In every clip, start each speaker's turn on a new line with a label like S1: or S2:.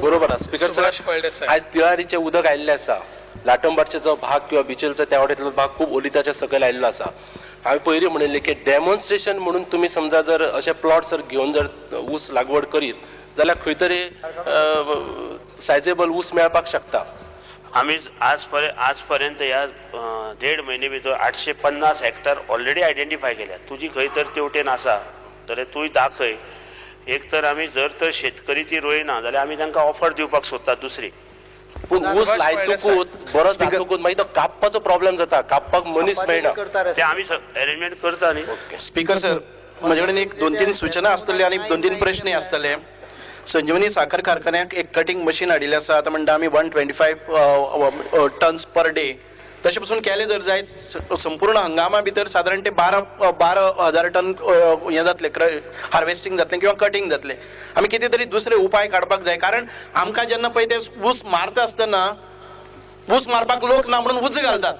S1: बरोबर आसा speaker sir. आयज तिळारीचें उदक आयिल्लें आसा, लाटंबारचो जो भाग किंवा बिचेलचो त्या वाटेंतलो भाग खूब ओलिताच्या सकयल आयिल्लो आसा. हांवें पयलीं म्हणिल्लें की डेमॉन्स्ट्रेशन म्हणून तुमी समजा जर अशे प्लॉट जर घेवन जर ऊस लागवड करीत जाल्यार खंय तरी सायजेबल ऊस मेळपाक शकता.
S2: आमी आज पर्यंत ह्या 1.5 म्हयने भितर 850 हेक्टर ऑलरेडी आयडेंटिफाय केल्या. तुजी खंय तर तेवटेन आसा जाल्यार तूंय दाखय. एक तर आमी जर तर शेतकरी ती रोयना जाल्यार आमी तांकां ऑफर दिवपाक सोदतात दुसरी.
S1: पूण ऊस लायतकूच बरो जातकूच मागीर तो कापपाचो प्रॉब्लेम जाता, कापपाक मनीस मेळना.
S2: ते आमी अरेंजमेंट करता न्ही.
S3: स्पीकर सर, म्हजे कडेन एक 2-3 सूचना आसतल्यो आनी 2-3 प्रश्न आसतले. संजीवनी साखर कारखान्याक एक कटिंग मशीन हाडिल्लें आसा. आतां म्हणटा आमी 125 टन्स पर डे तशें पसून केलें जर जायत संपूर्ण हंगामा भितर सादारण ते 12,000 टन हें जातलें, हार्वेस्टिंग जातलें किंवा कटिंग जातलें. आमी कितें तरी दुसरे उपाय काडपाक जाय, कारण आमकां जेन्ना पळय ते ऊस मारता आसतना ऊस मारपाक लोक ना म्हणून उजो घालतात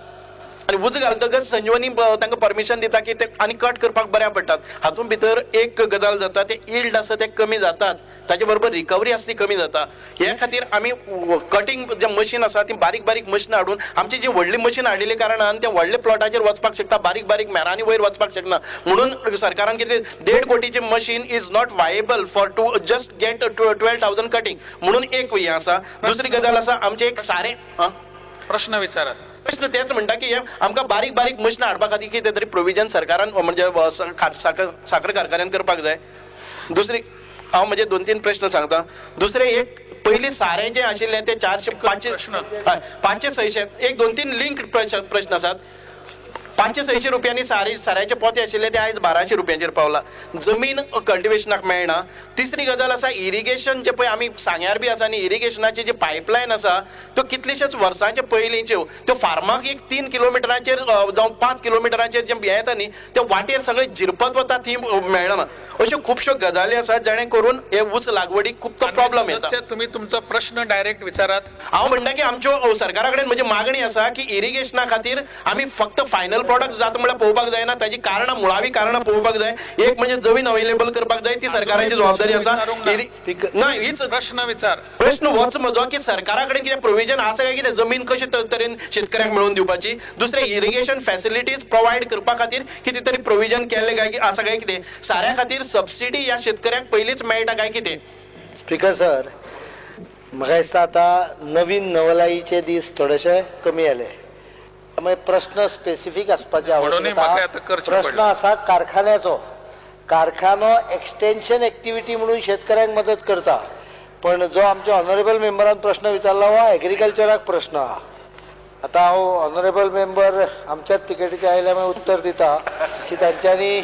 S3: आनी उजो घालतकच संजीवनी तांकां परमिशन दिता की ते आनी कट करपाक बऱ्याक पडटात. हातूंत भितर एक गजाल जाता, ते यील्ड आसा ते कमी जातात, ताचे बरोबर रिकवरी आसा ती कमी जाता. हे खातीर आमी कटिंग जे मशीन आसा ती बारीक बारीक मशिनां हाडून आमची जी व्हडली मशीन हाडिल्ली कारणान त्या व्हडल्या प्लॉटाचेर वचपाक शकता, बारीक बारीक मेरांनी वयर वचपाक शकना. म्हणून सरकारान कितें 1.5 कोटीचें machine is not viable for to just get 12,000 cutting म्हणून एक हें आसा. दुसरी गजाल आसा आमचें एक सारें
S4: प्रश्न विचारात.
S3: प्रश्न तेच म्हणटा की आमकां बारीक बारीक मशिनां हाडपा खातीर कितें तरी प्रोविजन सरकारान म्हणजे साखर कारखान्यान करपाक जाय. दुसरी हांव म्हजे 2-3 प्रश्न सांगता. दुसरें एक पयलीं सारें जें आशिल्लें तें 400 500 600 एक 2-3 लिंक प्रश्न आसात. 500-600 रुपयांनी साऱ्याचे पोते आशिल्ले ते आयज 1200 रुपयांचेर पावला. जमीन कल्टिवेशनाक मेळना. तिसरी गजाल आसा इरिगेशन जे पळय आमी सांग्यार बी आसा आनी इरिगेशनाची जी पायपलायन आसा त्यो कितलेशेच वर्सांचे पयलींच्यो त्यो फार्माक एक 3 किलोमिटरांचेर जावं 5 किलोमिटरांचेर जे हें येता न्ही ते वाटेर सगळे झिरपत वता, ती मेळना. अश्यो खुबश्यो गजाली आसात जेणे करून हे ऊस लागवडीक खूब तो प्रॉब्लम येता.
S4: तुमी तुमचो प्रश्न डायरेक्ट विचारात.
S3: हांव म्हणटा की आमच्यो सरकारा कडेन म्हजी मागणी आसा की इरिगेशना खातीर आमी फक्त फायनल प्रोडक्ट जाता म्हळ्यार पळोवपाक जायना, ताजी कारणां मुळावी कारणां पळोवपाक जाय. एक म्हणजे जमीन अवेलेबल करपाक जाय, ती सरकाराची जबाबदारी आसा. ना हीच
S4: प्रश्न विचार.
S3: प्रश्न होच म्हजो की सरकारा कडेन कितें प्रोविजन आसा काय कितें जमीन कशे तरेन शेतकऱ्यांक मेळोवन दिवपाची. दुसरें इरिगेशन फॅसिलिटीज प्रोवायड करपा खातीर कितें तरी प्रोविजन केल्लें काय आसा काय कितें. साऱ्या खातीर सबसिडी ह्या शेतकऱ्यांक पयलींच मेळटा काय कितें.
S5: स्पीकर सर, म्हाका दिसता आतां नवीन नवलाईचे दीस थोडेशे कमी जाले, त्यामुळे प्रश्न स्पेसिफीक आसपाचे आवश्यकता. प्रश्न आसा कारखान्याचो. कारखानो एक्सटेन्शन एक्टिविटी म्हणून शेतकऱ्यांक मदत करता, पण जो आमच्या ऑनरेबल मेंबरान प्रश्न विचारला हो एग्रीकल्चराक प्रश्न आहा. आतां हांव ऑनरेबल मेंबर आमच्याच तिकेटीचे आयल्या मागीर उत्तर दिता की तांच्यांनी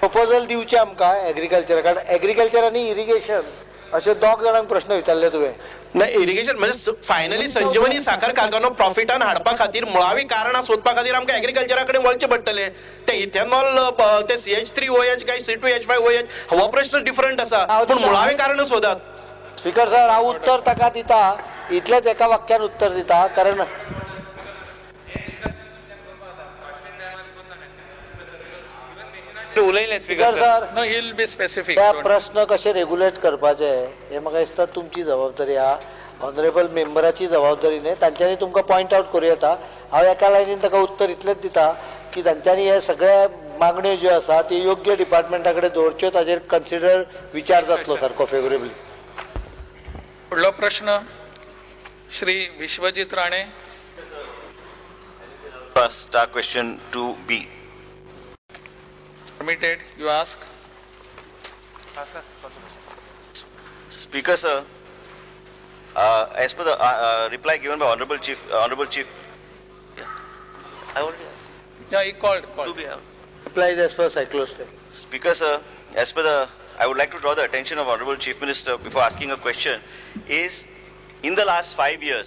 S5: प्रपोजल दिवचें आमकां एग्रीकल्चर, कारण एग्रीकल्चर आनी इरिगेशन अशे दोग जाणांक प्रश्न विचारले तुवें.
S3: ना इरिगेशन म्हणजे फायनली संजीवनी साखर कारखानो प्रॉफिटान हाडपा खातीर मुळावी कारणां सोदपा खातीर आमकां एग्रीकल्चरा कडेन वळचें पडटलें. ते इथेनॉल ते CH3OH काय C2H5OH हो प्रश्न डिफरंट आसा, पूण मुळावी कारणां सोदात.
S5: स्पीकर सर, हांव उत्तर ताका दिता, इतलेंच एका वाक्यान उत्तर दिता, कारण
S4: speaker sir no he will be specific.
S5: त्या प्रश्न कशे रेग्युलेट करपाचे हे म्हाका दिसता तुमची जबाबदारी आहा, ऑनरेबल मेंबराची जबाबदारी न्ही. तांच्यांनी तुमकां पॉयंट आवट करूं येता. हांव एका लायनीन ताका उत्तर इतलेंच दिता की तांच्यांनी हे सगळे मागण्यो ज्यो आसा त्यो योग्य डिपार्टमेंटा कडेन दवरच्यो, ताजेर कन्सिडर विचार जातलो सारको फेवरेबली.
S4: फुडलो प्रश्न Shri Vishwajit Rane.
S6: Star question 2B.
S4: Permitted, you ask.
S6: Speaker sir, as per the reply given by Honorable Chief, yeah. I already asked.
S4: Yeah, he called.
S6: 2B.
S5: Reply is as per cyclostyle.
S6: Speaker sir, as per the, I would like to draw the attention of Honorable Chief Minister before asking a question, is in the last 5 years,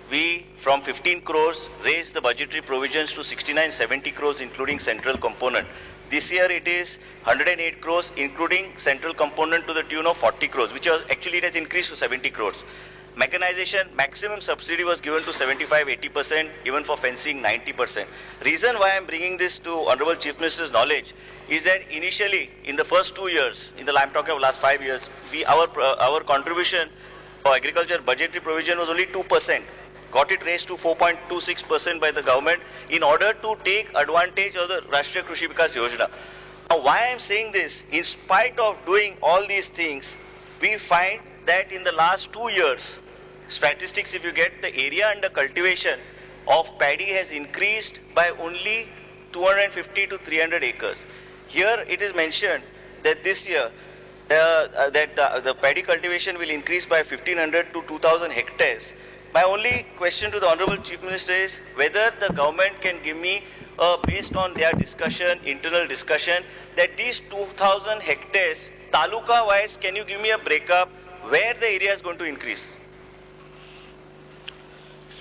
S6: we from 15 crores raised the budgetary provisions to 6970 crores including central component. This year it is 108 crores including central component to the tune of 40 crores, which was actually it has increased to 70 crores. Mechanization, maximum subsidy was given to 75-80%, even for fencing 90%. Reason why I am bringing this to Honorable Chief Minister's knowledge is that initially in the first 2 years, in the I am talking of last 5 years, we our contribution for agriculture budgetary provision was only 2%. Got it raised to 4.26% by the government in order to take advantage of the Rashtriya Krushi Vikas Yojana. Now, why I am saying this, in spite of doing all these things, we find that in the last 2 years, statistics, if you get, the area under cultivation of paddy has increased by only 250 to 300 acres. Here it is mentioned that this year, the paddy cultivation will increase by 1,500 to 2,000 hectares. My only question to the Honorable Chief Minister is whether the government can give me, based on their discussion, internal discussion, that these 2,000 hectares, taluka-wise, can you give me a breakup where the area is going to increase?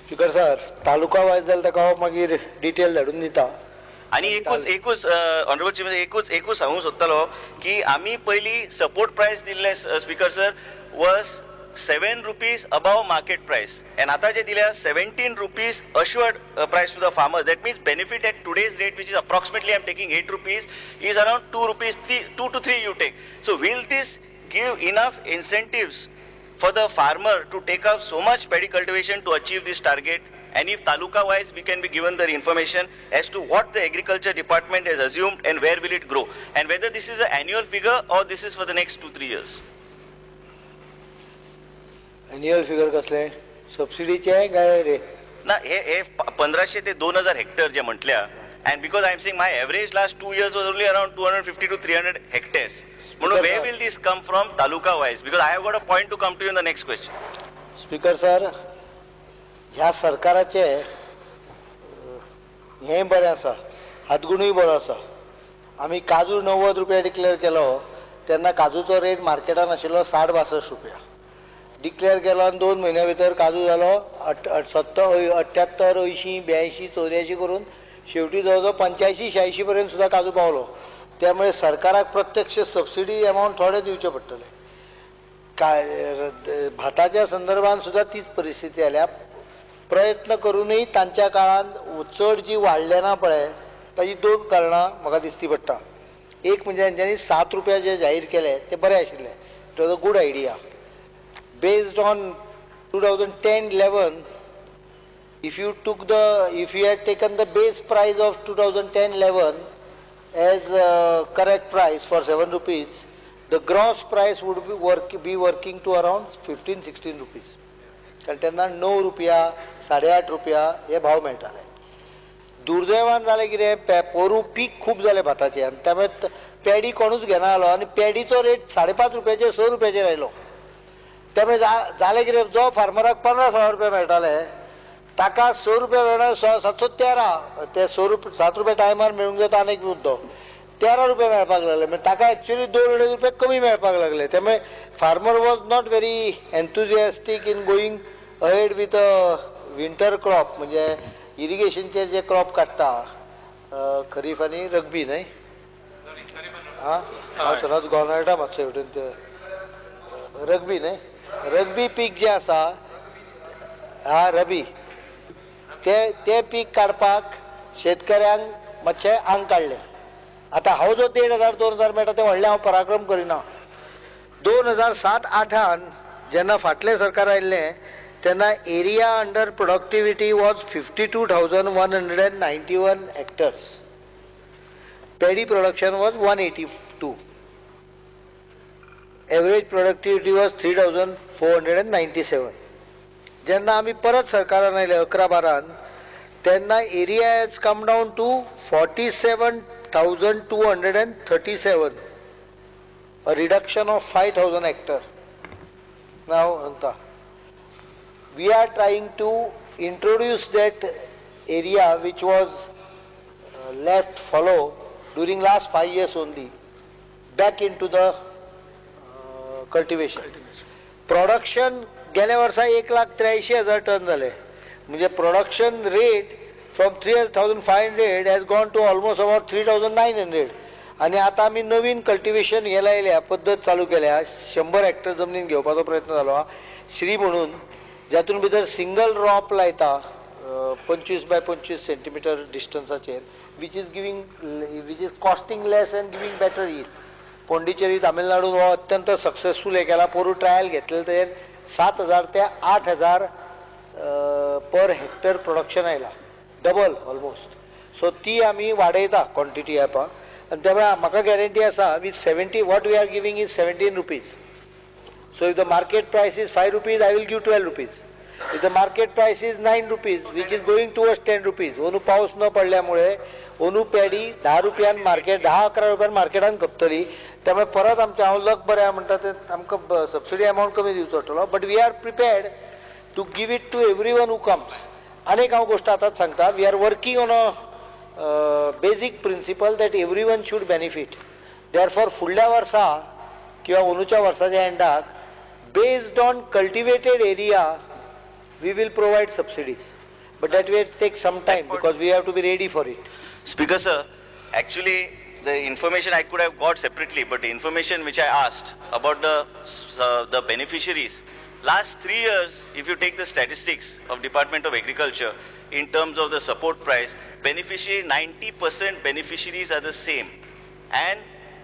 S5: Speaker sir, taluka-wise जाल्यार ताका हांव मागीर detail धाडून दिता.
S6: आनी एकूच honourable chief minister, एकूच सांगूंक सोदतालो की आमी पयलीं सपोर्ट प्रायस दिल्ले speaker sir was 7 rupees above market price, and आता जे दिल्या 17 rupees assured price to the farmers. That means benefit at today's rate, which is approximately I am taking 8 rupees, is around 2 rupees, 2 to 3 you take. So will this give enough incentives for the farmer to take up so much paddy cultivation to achieve this target? And if taluka wise we can be given the information as to what the agriculture department has assumed and where will it grow, and whether this is an annual figure or this is for the next 2-3 years.
S5: Annual figure कसले सबसिडीचे काय रे
S6: ना, हे 1500 ते 2000 Hector जे म्हटल्या, and because I am saying my average last 2 years was only around 250 to 300 hectares. म्हणून where will this come from taluka wise, because I have got a point to come to you in the next question.
S5: Speaker sir, ह्या सरकाराचे हें बरें आसा, हातगुणूय बरो आसा. आमी काजू 90 रुपया डिक्लेअर केलो तेन्ना काजूचो रेट मार्केटान आशिल्लो 60-62 रुपया. डिक्लेअर केलो आनी 2 म्हयन्या भितर काजू जालो 70, 78, 80, 82, 84 करून शेवटी जवळ जवळ 85, 86 पर्यंत सुद्दां काजू पावलो. त्यामुळे सरकाराक प्रत्यक्ष सबसिडी अमावंट थोडे दिवचे पडटले. काय भाताच्या संदर्भात सुद्दां तीच परिस्थिती आल्या. प्रयत्न करूनय तांच्या काळान चड जी वाडले ना पळय, ताजी 2 कारणां म्हाका दिसती पडटा. एक म्हणजे तेंच्यांनी 7 रुपया जे जाहीर केले ते बरे आशिल्ले, it was a good idea. Based on 2010-11, if you had taken the base price of 2010-11 as correct price for 7 rupees, the gross price would be working to around 15-16 rupees. कारण तेन्ना 9 रुपया, 8.5 रुपया हे भाव मेळटाले. दुर्दैवान जालें कितें, पोरूं पीक खूब जालें भाताचें आनी त्यामुळे पेडी कोणूच घेना जालो आनी पेडीचो रेट 5.5 रुपयाचेर 6 रुपयाचेर आयलो. त्यामुळे जालें कितें, जो फार्मराक 15-16 रुपया मेळटाले ताका 6 रुपया मेळना, 713, ते 7 रुपया टायमार मेळूंक जाता. आनी एक मुद्दो 13 रुपया मेळपाक लागले, म्हणजे ताका एक्चुअली 2-2.5 रुपया कमी मेळपाक लागले. त्यामुळे farmer was not very enthusiastic in going ahead with a winter crop, म्हणजे इरिगेशनचे जे क्रॉप काडटा खरीफ आनी रग्बी न्हय, आं हांव सदांच गोंदळटा मातशें हेवटेन ते रग्बी न्हय, रग्बी पीक जें आसा, हा रबी, ते पीक काडपाक शेतकऱ्यांक मातशें आंग काडलें. आतां हांव जो 1500 2000 मेळटा तें व्हडलें हांव पराक्रम करिना. 2007-8 जेन्ना फाटलें सरकार आयिल्लें तेन्ना area under productivity was 52,191 hectares, paddy production was 182, average productivity was 3,497. जेन्ना आमी परत सरकारान आयले 11-12 तेन्ना area has come down to 47,237, a reduction of 5,000 hectare. Now we are trying to introduce that area which was left fallow during last 5 years only back into the cultivation. Production गेल्या वर्सा 1,83,000 ton जाले, म्हणजे production rate from 3,500 has gone to almost about 3,900. आनी आतां आमी नवीन cultivation हे लायल्या, पद्दत चालू केल्या. 100 हेक्टर जमनीन घेवपाचो प्रयत्न जालो श्री म्हणून, जातून भितर सिंगल रोप लायता 25 बाय 25 सेंटीमिटर डिस्टन्साचेर, which is costing less and giving better yield. Pondicherry तामिळनाडून हो अत्यंत सक्सेसफूल हे केला. पोरूं ट्रायल घेतलेले तेजेर 7,000 ते 8,000 पर हेक्टर प्रोडक्शन आयला, डबल ऑलमोस्ट. सो ती आमी वाडयता क्वॉन्टिटी येवपाक आनी त्यामुळे म्हाका गॅरंटी आसा with 70 what we are giving is 17 rupees. So if the market price is 5 rupees I will give 12 rupees. If the market price is 9 rupees which is going towards 10 rupees. अंदू पावस न पडल्यामुळे अंदू पॅडी 10 रुपयान market 10-11 रुपयान मार्केटान खपतली. त्यामुळे परत आमचें हांव लक बरें म्हणटा ते आमकां सबसिडी अमावंट कमी दिवचो पडटलो, but we are prepared to give it to every one who comes. आनी एक हांव गोश्ट आतांच सांगता, we are working on a basic principle that every one should benefit. Therefore फुडल्या वर्सा किंवा अंदूच्या वर्साच्या एंडाक based on cultivated area we will provide subsidies, but that will take some time because we have to be ready for it.
S6: Speaker sir, actually the information I could have got separately, but the information which I asked about the beneficiaries, last 3 years, if you take the statistics of Department of Agriculture in terms of the support price, beneficiary 90% beneficiaries are the same, and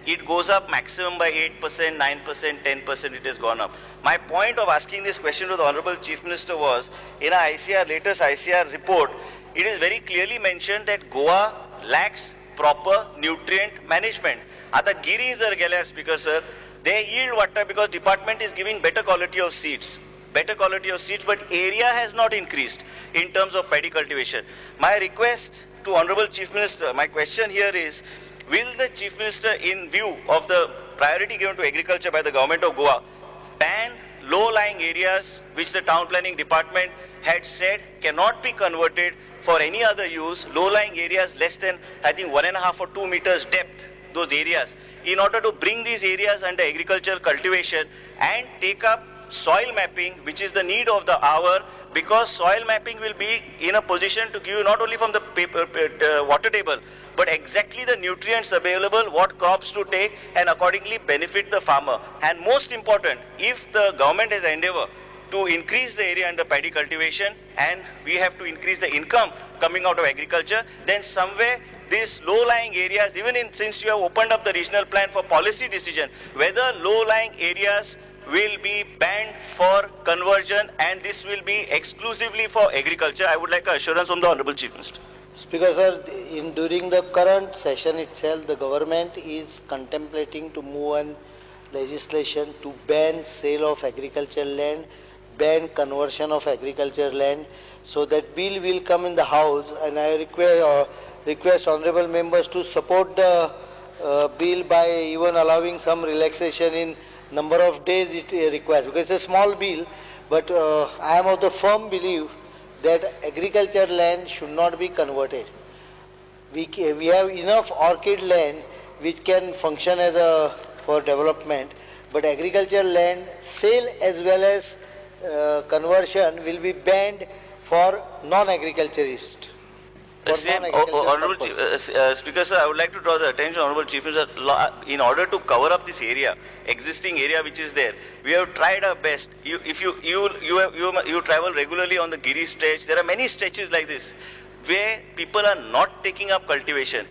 S6: it goes up maximum by 8%, 9%, 10% it has gone up. My point of asking this question to the Honorable Chief Minister was, in our ICR, latest ICR report, it is very clearly mentioned that Goa lacks proper nutrient management. Ata Giri jar gelya, Speaker sir, they yield water because department is giving better quality of seeds, but area has not increased in terms of paddy cultivation. My request to Honorable Chief Minister, my question here is, will the Chief Minister, in view of the priority given to agriculture by the government of Goa, ban low-lying areas which the town planning department had said cannot be converted for any other use, low-lying areas less than, I think, 1.5 or 2 meters depth, those areas, in order to bring these areas under agricultural cultivation and take up soil mapping, which is the need of the hour, because soil mapping will be in a position to give you not only from the paper, water table, but exactly the nutrients available, what crops to take, and accordingly benefit the farmer. And most important, if the government has endeavor to increase the area under paddy cultivation and we have to increase the income coming out of agriculture, then somewhere these low-lying areas, even in, since you have opened up the regional plan for policy decision, whether low-lying areas will be banned for conversion and this will be exclusively for agriculture. I would like assurance from the Honorable Chief Minister.
S5: Speaker sir, during the current session itself, the government is contemplating to move on legislation to ban sale of agricultural land, ban conversion of agricultural land. So that bill will come in the House, and I request honorable members to support the bill by even allowing some relaxation in number of days it requires, because it's a small bill, but I am of the firm belief that agriculture land should not be converted. We have enough orchid land which can function as a for development, but agriculture land sale as well as conversion will be banned for non-agriculturists.
S6: Honorable Speaker sir, I would like to draw the attention, Honorable Chief Minister, in order to cover up this area, existing area which is there, we have tried our best. You travel regularly on the Giri stretch, there are many stretches like this where people are not taking up cultivation.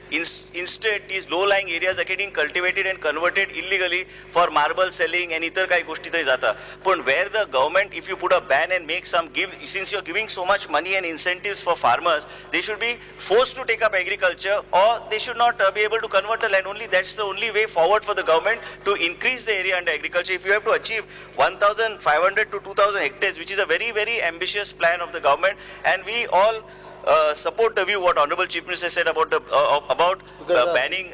S6: Instead, these low-lying areas are getting cultivated and converted illegally for marble selling and itar kai goshti thai jata. But where the government, if you put a ban and make some, give, since you are giving so much money and incentives for farmers, they should be forced to take up agriculture, or they should not be able to convert the land. Only that's the only way forward for the government to increase the area under agriculture. If you have to achieve 1,500 to 2,000 hectares, which is a very, very ambitious plan of the government, and we all support the view what Honorable Chief Minister said about the banning